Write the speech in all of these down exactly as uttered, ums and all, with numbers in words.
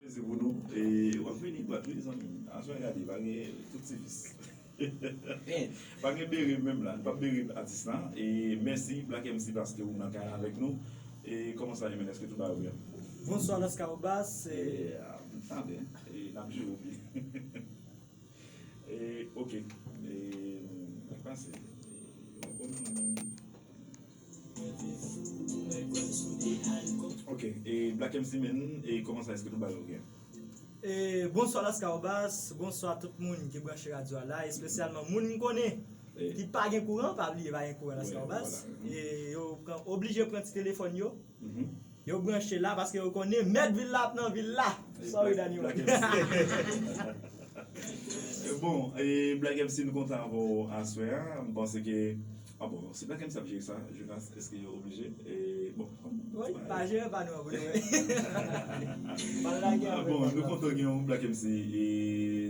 Se pou nou. E, w ap vini dwat, wi, zanmi m. Aswè, gade, pa gen tout ti vis. Pa gen bere menm la. Nou p ap bere atis la. E mèsi, Black M C, paske ou nan kay la avèk nou. E kòman sa ye, men? Èske tout bagay byen? Bonswa, Lascahobas. E, a, m tande. E, n ap jere w byen. E, oke. E, sa k pase? E, w ap konn mwen menm. Ok, e Black M C, men, e kòman sa, èske tout bagay ok? E, bonswa, Lascahobas, bonswa tout moun ki branche radyo a la, espesyalman moun m konnen ki pa gen kouran, pa bliye pa gen kouran, Lascahobas. E yo pran, oblije pran ti telefòn yo, yo branche la, paske yo konnen mèt vil la ap nan vil la. Sorry, Dani. Bon, e Black M C, nou kontan avè w aswè a. M panse ke, a bon, si Black M C ap jere sa, Jonas, èske yo oblije? E, bon, wi, pa jere pa nou an, pou de vrè. Pa lage avè nou. Bon, nou kontan gen yon Black M C. E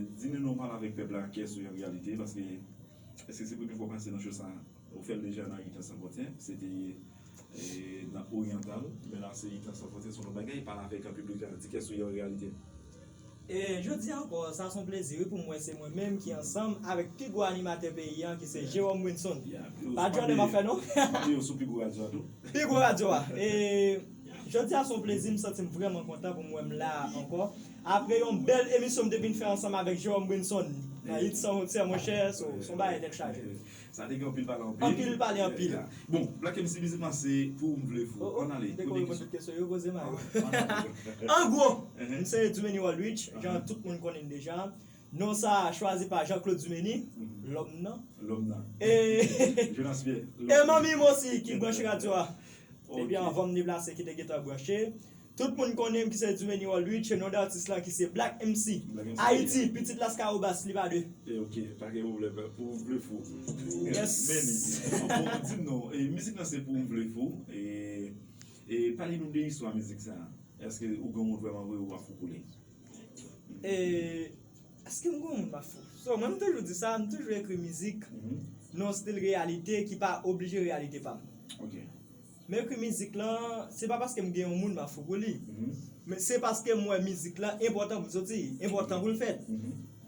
di nou, nou pale avèk pèp la, kiyès ou ye an reyalite, paske èske se premye fwa w pase nan show sa? Ou fè l deja nan Etan San Fwontyè, se te, e, nan Oryantal, men la se Etan San Fwontyè, se yon lòt bagay, pale avèk piblik la, di kiyès ou ye an reyalite. E jodi a ankò, sa se yon plezi, wi, pou mwen, se mwen menm ki ansanm avèk pi gwo animatè peyi a, ki se Jérôme Winson. Pa djòlè m ap fè, non? Yo sou pi gwo radyo a tou. Pi gwo radyo a. E jodi a se yon plezi, m santi m vrèman kontan pou m wè m la ankò. Apre yon bèl emisyon m te vin fè ansanm avèk Jérôme Winson nan Etan San Fwontyè, monchè, se yon bagay tèt chaje. Sa te gen anpil pale anpil. Anpil pale anpil. Bon, Black M C, mizik lan se Pou M Vle Fou. Ann ale, premye kesyon. An gwo, m se Dumeni Wallrich, jan tout moun konnen m deja. Non sa a chwazi pa Jean Claude Dumeni, lòm nan. Lòm nan. E Jonas Pierre, e manmi m osi ki branche radyo a. Depi anvan m deplase, ki te gentan branche. Tout moun konnen m ki se Dumeni Wallrich, e non d atis lan ki se Black M C. Ayiti, pitit Lascahobas, li pa de. E, ok, pa gen pwoblèm, Pou M Vle Fou. Yes. Meni, bon, di m non, e mizik lan se Pou M Vle Fou. E, e pale nou de istwa mizik sa a. Èske ou gen yon moun vrèman vre ou pa fou pou li? E, èske m gen yon moun m pa fou? So, mwen, m toujou di sa, m toujou ekri mizik nan yon stil reyalite ki pa oblije reyalite pa m. M ekri mizik lan, se pa paske m gen yon moun m ap fou pou li. Men se paske m wè mizik lan enpòtan pou l soti, enpòtan pou l fèt.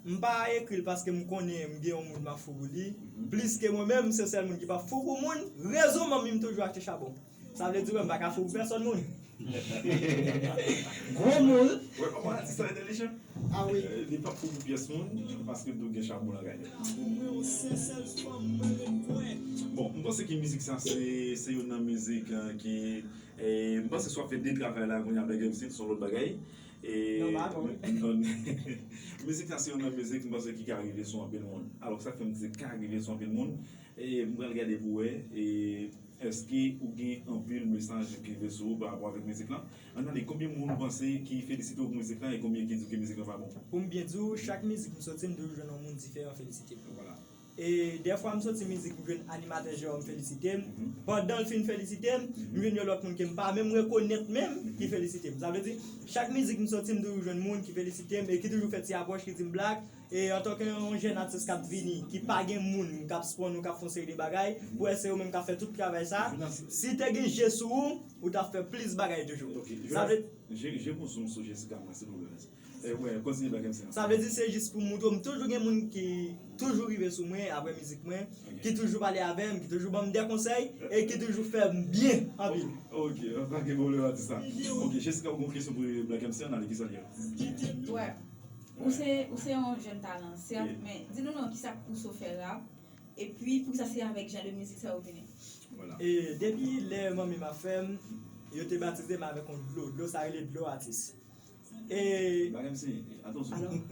M pa ekri l paske m konnen m gen yon moun m ap fou pou li. Plis ke mwen menm, m se sèl moun ki pa fou pou moun. Rezon manmi m toujou achte chabon. Sa vle di, wè, m pa ka fou pou pèsòn moun. Gwo mo. Wè, kòman atis la entèlijan? Ah wi. Li p ap fou pou pyès moun, paske l tou gen chabon lakay li. Bon, m panse ke mizik sa se, se youn nan mizik, eh, ki, eh, m panse si w ap fè de travay la, kounye a Black M C, se yon lòt bagay. E, non, pa bon. Mizik sa se youn nan mizik m panse ki ka rive sou anpil moun. Alò, sa fè m di ka rive sou anpil moun. E m pral gade pou wè, e èske ou gen anpil mesaj ki rive sou ou pa rapò avèk mizik lan? Ann ale, konbyen moun ou panse ki felisite w pou mizik lan e konbyen ki di w ke mizik lan pa bon? Pou m byen di w, chak mizik m soti, m toujou jwenn yon moun diferan felisite m. Vwala. E dèfwa m soti mizik, m jwenn animatè Jérôme felisite m. Pandan l fin felisite m, m jwenn yon lòt moun ke m pa menm rekonèt menm ki felisite m. Sa vle di, chak mizik m soti, m toujou jwenn moun ki felisite m e ki toujou fè ti apwòch, ki di m, Black, e antanke yon jèn atis k ap vini, ki pa gen moun k ap sponn ou, k ap fè yon seri de bagay, pou wè se ou menm k ap fè tout travay sa, si te gen je sou ou, ou t ap fè plis bagay toujou. Sa vle, je, je pou sou, sou Jessica, mwen, silvouplè. E, wè, kontinye Black M C an. Sa vle di se jis pou montre w, m toujou gen moun ki toujou rive sou mwen apre mizik mwen, ki toujou pale avè m, ki toujou ban m de konsèy e ki toujou fè m byen anpil. Ok, pa gen pwoblèm atis sa. Ok, Jessica, ou gen yon kesyon pou Black M C, ann ale, kisa l ye? Wè. Ou se, ou se yon jèn talan, sèt, men di nou non, kisa k pouse w fè rap? Epi, poukisa se avèk jan de mizik sa yo vini? Vwala. E depi lè manmi m ap fè m, yo te batize m avèk yon dlo. Dlo sa rele dlo atis. E Black M C, atansyon.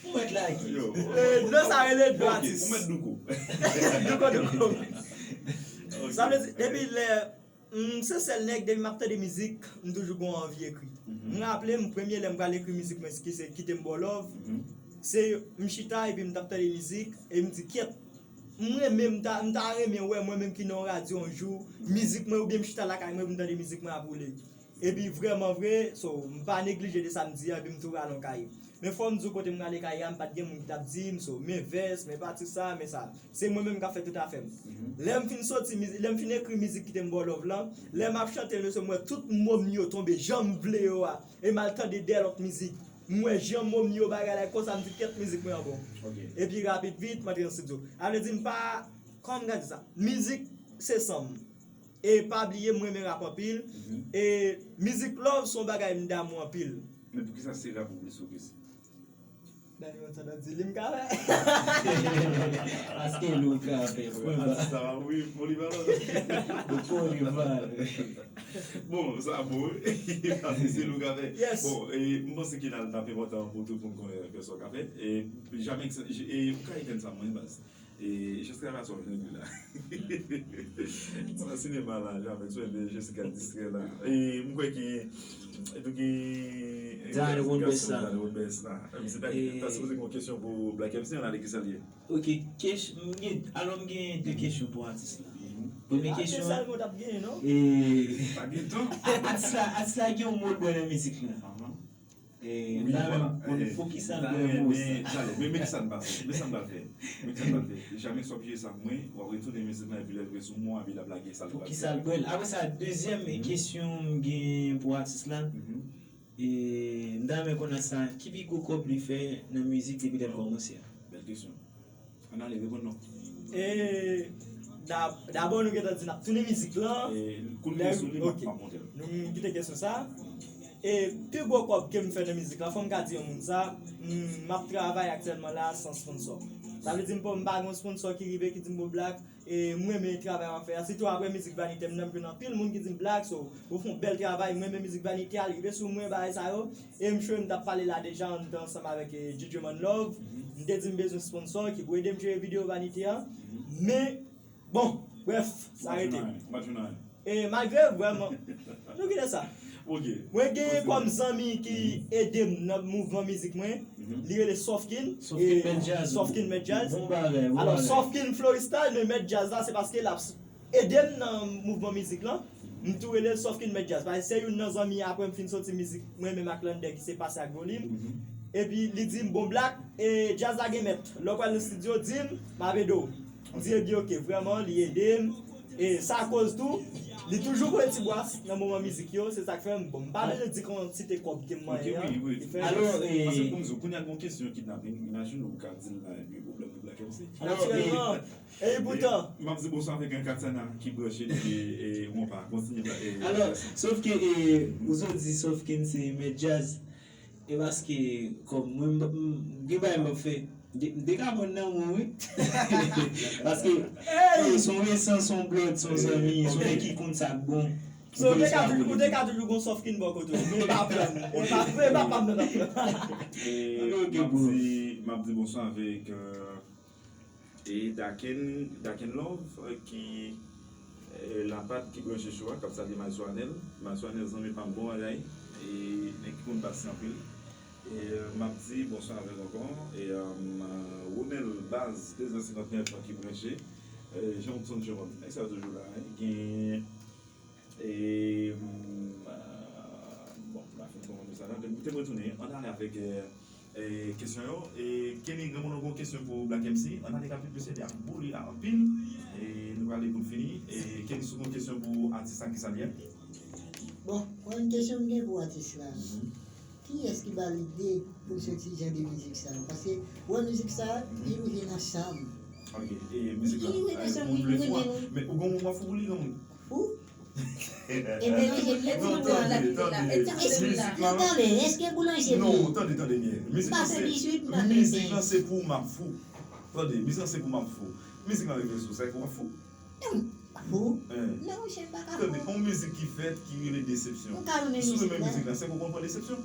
Ou mèt lage. Yo. E dlo sa rele dlo atis. Ou mèt douko. Douko, douko. Sa vle di, depi lè M se sèl nèg, depi m ap tande mizik, m toujou gen yon anvi ekri. M raple m, premye lè m pral ekri mizik mwen, ki se Kite m ba w love, se m chita epi m t ap tande mizik, e m di, kyèt, m renmen, m ta, m ta renmen wè mwen menm ki nan yon radyo yon jou, mizik mwen, oubyen m chita lakay mwen pou m tande mizik mwen ap woule. Epi vrèman vre, so, m pa neglije de sa m di a, epi m tou rale yon kaye. Men fò m di w kote m rale kaye a, m pa t gen moun ki t ap di m, so, men vès, men pati sa, men sa. Se mwen menm k ap fè tout afè m. Lè m fin soti, miz- lè m fin ekri mizik Kite m ba w love lan, lè m ap chante l, mesye, m wè tout mo m yo tonbe jan m vle yo a. E m al tande de lòt mizik. M wè jan mo m yo bagay la, konsa m di kèt mizik mwen an bon. Epi rapid vit, m antre nan estidyo. A vle di m pa, kòman m ka di sa? Mizik se san m. E pa bliye, m renmen rap anpil. E mizik love se yon bagay m damou anpil. Men poukisa se rap ou plis fokis? Dani yon tandans di li m ka fè. Paske li w ka fè, bro. Atis la, wi, polivalan. Polivalan. Bon, sa bon, wi. Paske se li w ka fè. Bon, e, m panse ke l ap enpòtan pou tout moun konnen kè sa w ka fè. E, Jamèk, e, ou ka etenn sa mwen, baz. E, Jessica la sòt vin la. Sa sinema la, Jamèk, sou de Jessica distrè la. E, m kwè ke, e tou gen, e, Dani Rodbès la. Dani Rodbès la. E, se ta, ta sipoze gen yon kesyon pou Black M C, an ale ki sa l ye. Ok, kèch-, m gen, alò m gen de kesyon pou atis la. Premye kesyon an, e, pa gen tan. Atis la, atis la gen yon mo l bwè nan mizik la. E, m ta renmen konn poukisa l bwè mo sa. Men, men, men ki sa n pase, men sa n pral fè. Men ki sa n pral fè. Jamèk, sou ap jwe sa pou mwen, w ap retounen mizik la, epi lè l rive sou mwen, epi l ap lage sa l pral fè. Poukisa l bwè l? Apre sa, dezyèm kesyon m gen pou atis la. E, m ta renmen konnen sa, ki pi gwo kòb li fè nan mizik depi lè l kòmanse a? Bèl kesyon. Ann ale, reponn non. E, da-, dabò, nou gentan di n ap tounen mizik lan. E, kout pye sou li, m ap, m ap monte l. Nou kite kesyon sa. E, pi gwo kòb ke m fè nan mizik lan, fò m ka di yon moun sa, m, m ap travay aktyèlman la san sponsò. Sa vle di m pa, m pa gen yon sponsò ki rive, ki di m, "Bon, Black, e, m renmen travay w ap fè a." Sitou apre mizik Vanite m nan, m jwenn anpil moun ki di m, "Black, so, ou fè yon bèl travay, m renmen mizik Vanite a, l rive sou mwen, bagay sa yo." E m sure m t ap pale la deja, m te ansanm avèk, e, J J Man Love. M te di m bezwen sponsò ki pou ede m jere videyo Vanite an. Men, bon, brèf, sa rete. E malgre, vrèman, nou kite sa. Mwen gen kòm zanmi ki ede m nan mouvman mizik mwen. Li rele Sofkin. Sofkin Mèt Djaz. Sofkin Mèt Djaz. Bon bagay, bon bagay. Alò, Sofkin Floristal, men Mèt Djaz la, se paske l ap ede m nan mouvman mizik lan. M tou rele l Sofkin Mèt Djaz. Paske se youn nan zanmi, apre m fin soti mizik mwen menm ak Lander ki se Pase ak Volim. Epi li di m, "Bon, Black, e djaz la gen mèt. Lè w pral nan estidyo, di m, m ap ede w." M di, "Ebyen, oke." Vrèman, li ede m. E sa koz tou, li toujou voye ti bwas nan moman mizik yo. Se sa k fè m, bon, m pa bezwen di kantite kòb ke m manyen an. Alò, e, paske pou m di w, kounye a gen yon kesyon kidnaping, imajine w ka di l la, epi pwoblèm pou Black M C. Alò, e, Epoutan. M ap di bonswa avèk Katsana ki branche depi, e, Wonpa. Kontinye, e, alò, sòf ke, e, ou sot di Sofkin se mèt djaz. E paske, kòm mwen, m, m, gen bagay m ap fè. M te, m te ka pran nan mwen, wi. Paske, e, se yon resan, se yon blòd, se yon zanmi, se yon nèg ki konn sa k bon. So, ou te ka toujou, ou te ka toujou gon Sofkin bò kote w. Men pa pran. E pa, e pa pa m nan ap pran. E, m ap di, m ap di bonswa avèk, e, E Daken, Daken Love, e, ki, e, Lapat ki branche cho a, k ap salye Maestro Anel. Maestro Anel, zanmi pa m, bon bagay. E, nèg ki konn pase anpil. E, e, m ap di bonswa avè l ankò. E, e, Ronel Baz, de zan senkant nèf ki branche. E, Jean Hudson Jerome, nèg sa yo toujou la, e. Gen E, m, a, bon, m pa fin konprann sa non. Te, te retounen, ann ale avèk, e, e, kesyon yo. E, Kenny, granmoun nan gon kesyon pou Black M C. Ann ale rapid, mesye, li ap boule la anpil. E, nou prale pou n fini. E, Kenny, si w gon kesyon pou atis la, ki sa l ye? Bon, mwen, kesyon m gen pou atis la. Kiyès ki ba l ide pou l soti jan de mizik sa? Paske, wè mizik sa, li rive nan san m. Ok, e mizik la, li rive nan san m, li rive nan... Men ou gon moun w ap fou pou li, granmoun? Fou? Ebyen, mesye, li... Non, tande, tande. Mizik la. Tande, èske boulanje m ye? Non, tande, tande byen. Mizik la se, mizik la se pou m ap fou. Tande, mizik la se pou m ap fou. Mizik la rive sou sa, e pou m ap fou. Non, fou. Non, monchè, m pa ka fou. Tande, yon mizik ki fèt, ki rele Desepsyon. Si w renmen mizik la, se pou w konn pran desepsyon.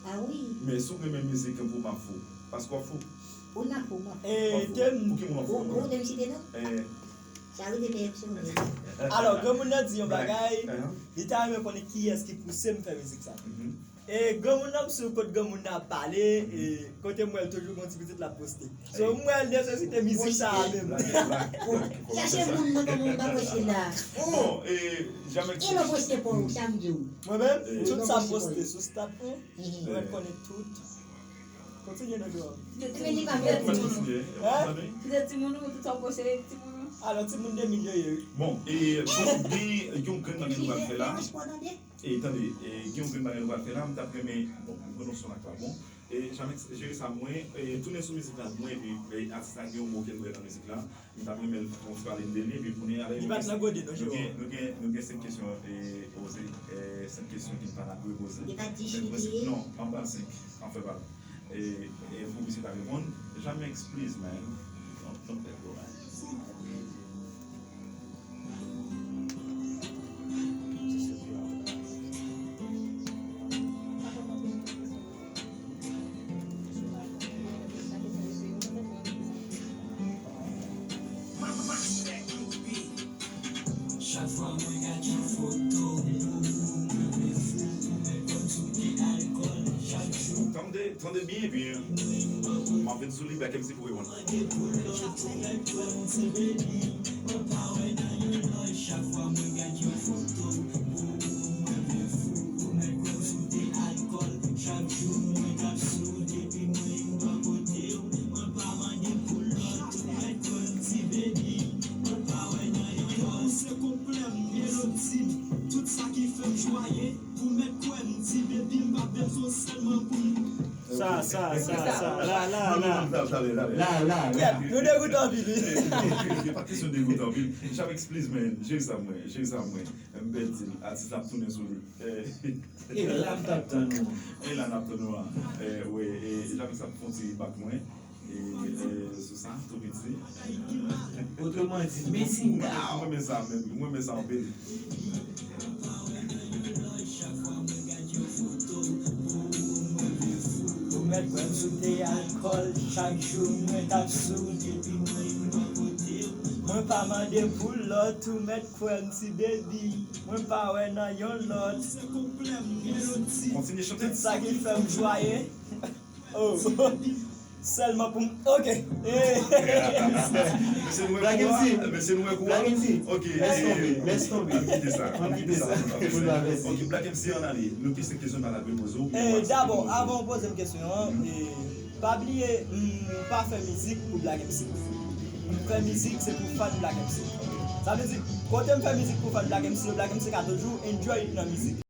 A wi. Men si w renmen mizik pou m ap fou, paske w ap fou. Ou nan fou, m ap fou. Pou ki moun w ap fou? Ou, ou te m site non? Sa rete pèsonèl. Alò, granmoun nan di yon bagay, li ta renmen konnen kiyès ki pouse m fè mizik sa. E granmoun nan, m sou kot granmoun nan ap pale, e kote m wè l toujou gon ti pitit l ap poste. So, m wè l nesesite mizik sa a menm. Chache moun nan kòman w ka poste la. Bon, e, Jamex. E lè w poste pa w, sa m di w. Mwen menm, tout sa m poste sou stat mwen, mwen konnen tout. Kontinye nan jò. Epi li pa pèdi moun. Hein? Li se timoun ou, tout sa w poste, timoun ou. Alò, timoun de mil yo ye, wi. Bon, e, bon, gen yon grenn bagay nou pral fè la. E, tande, e, gen yon grenn bagay nou pral fè la, m t ap renmen, bon, m konnen w son ak pa bon. E, Jamex, jere sa mwen, e, tounen sou mizik la pou mwen, epi, e, atis la gen yon mo ke l wè nan mizik la, m t ap renmen l fè yon ti pale de li, epi kounye a, li pa t nan gode, non, nou gen, nou gen, nou gen senk kesyon, e, poze, e, senk kesyon ki n pa t ap repoze. Li pa t di chili. Non, m ap ba l senk, an fè pa l. E, e pou misye ta reponn, Jamex, please, man. Don't, don't let go, man. Chak fwa mwen gade yon foto w, mwen vle fou, ou menm kòm sou te alkòl chak jou. Tande, tande byen, byen. M ap vin sou li, Black M C pou reponn. Mande pou lòt, ou mèt kwè m ti baby. Mwen pa wè nan yon lòt, chak fwa mwen gade yon foto w, ou, ou, mwen vle fou, ou mèt kwè m sou te alkòl. Chak jou mwen t ap sou, depi mwen bò kote w. Mwen pa mande pou lòt, ou mèt kwè m ti baby. Mwen pa wè nan yon lòt, ou se konplè m, melodi m. Tout sa ki fè m jwaye, ou mèt kwè m ti baby, m pa bezwen sèlman pou m. Sa, sa, sa, sa, la, la, la. La, la, la. Yeah, nou degoute anpil, wi. E pa kesyon degoute anpil. Jamex, please, man. Jere sa mwen, jere sa mwen. M pèdi l. Atis la ap tounen sou li. E la m t ap tann ou. E la n ap tann ou a. E, wi, e, Jamex ap fè yon ti bak mwen. E, e, sou sa, tou piti. Otreman di, missing out. Mwen renmen sa menm. Mwen renmen sa anpil. Ou mèt kwè m sou te alkòl, chak jou mwen t ap sou, depi mwen bò kote w. Mwen pa mande pou lòt, ou mèt kwè m ti baby. Mwen pa wè nan yon lòt. Kontinye chante. Tout sa ki fè m jwaye. Oh. Sèlman pou m. Ok. Eh. Black M C. Black M C. Ok. Lès tonbe, lès tonbe. Ann kite sa. Ann kite sa. Ok, Black M C, ann ale. Nou gen senk kesyon pa la poze w. Eh, dabò, avan w poze m kesyon an, eh, pa bliye, m pa fè mizik pou Black M C. M fè mizik, se pou fan Black M C. Sa vle di, kote m fè mizik pou fan Black M C yo, Black M C ka toujou enjoy nan mizik.